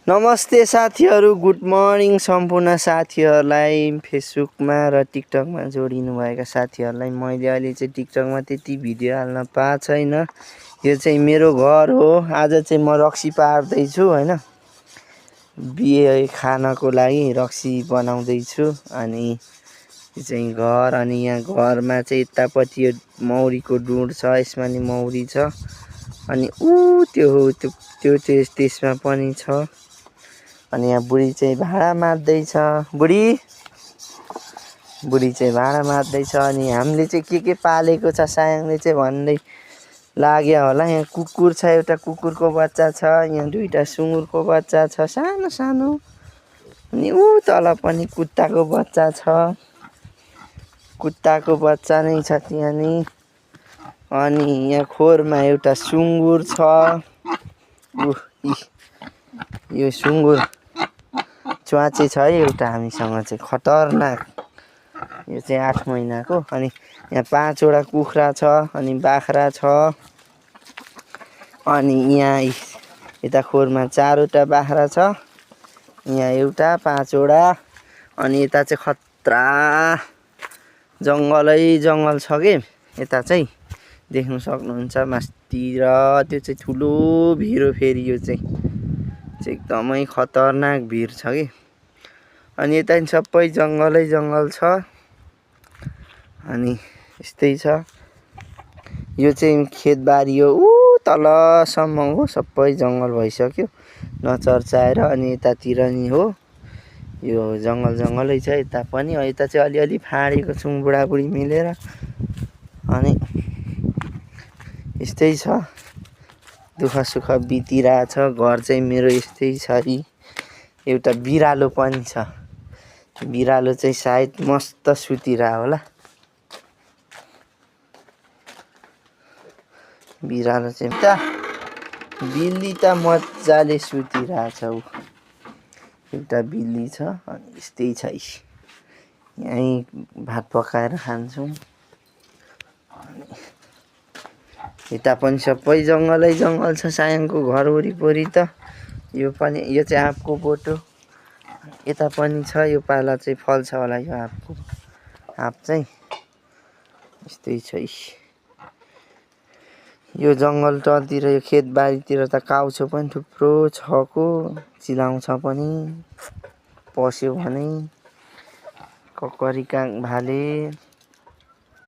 नमस्ते साथीहरू, good morning सम्पूर्ण साथीहरूलाई फेसबुकमा र टिकटकमा जोडिनुभएका साथीहरूलाई। मैले अहिले चाहिँ टिकटकमा त्यति भिडियो हाल्न पाएको छैन। यो चाहिँ मेरो घर हो। आज चाहिँ म रक्सी पार्दैछु हैन, बिहे खानको लागि रक्सी बनाउँदैछु। अनि यो चाहिँ घर, अनि यहाँ घरमा चाहिँ यतापट्टि यो मौरीको डुँड छ, यसमा नि मौरी छ। अनि त्यो त्यसमा पनि छ। अनि यहाँ बुढी चाहिँ भाँडा माझ्दैछ। बुढी चाहिँ भाँडा माझ्दैछ। अनि हामीले चाहिँ के पालेको छ सायङले चाहिँ भन्दै लाग्यो होला। यहाँ कुकुर छ, एउटा कुकुरको बच्चा छ, यहाँ दुईटा सुँगुरको बच्चा छ सानो सानो। अनि तल पनि कुत्ताको बच्चा छ, कुत्ताको बच्चा नै छ त्यहाँ नि। अनि यहाँ खोरमा एउटा सुँगुर छ। यो सुँगुर च्वाचे छ है एउटा हामीसँग चाहिँ, खतरनाक। यो चाहिँ 8 महिनाको। अनि यहाँ 5 वटा कुखुरा छ, अनि बाख्रा छ। अनि यहाँ यता खोरमा 4 वटा बाख्रा छ, यहाँ एउटा 5 वटा। अनि यता चाहिँ खतरा जङ्गलै जङ्गल छ के यता चाहिँ, देख्नु सक्नुहुन्छ मास्तिर। त्यो चाहिँ ठुलो भिर हो फेरि, यो चाहिँ एकदमै खतरनाक भिर छ कि। अनि यता सबै जङ्गलै जङ्गल छ। अनि यस्तै छ। यो चाहिँ खेतबारी हो, तलसम्म हो, सबै जङ्गल भइसक्यो नचर्चाएर। अनि यतातिर नि हो, यो जङ्गलै छ यता पनि। यता चाहिँ अलिअलि फाँडेको छौँ बुढाबुढी मिलेर। अनि यस्तै छ, दुःख सुख बितिरहेछ। घर चाहिँ मेरो यस्तै छ। एउटा बिरालो पनि छ, बिरालो चाहिँ सायद मस्त सुतिरहेको होला। बिरालो चाहिँ बिल्ली त मजाले सुतिरहेछ। एउटा बिल्ली छ। अनि यस्तै छ, यहीँ भात पकाएर खान्छौँ। यता पनि सबै जङ्गलै जङ्गल छ सायङको घर वरिपरि त। यो चाहिँ आँपको बोटो। यता पनि छ, यो पाला चाहिँ फल्छ होला यो आँप चाहिँ। यस्तै छ। यो जङ्गल टलतिर, यो खेतबारीतिर त काउछो पनि थुप्रो छको, चिलाउँछ पनि पस्यो भने। ककरी काग भाले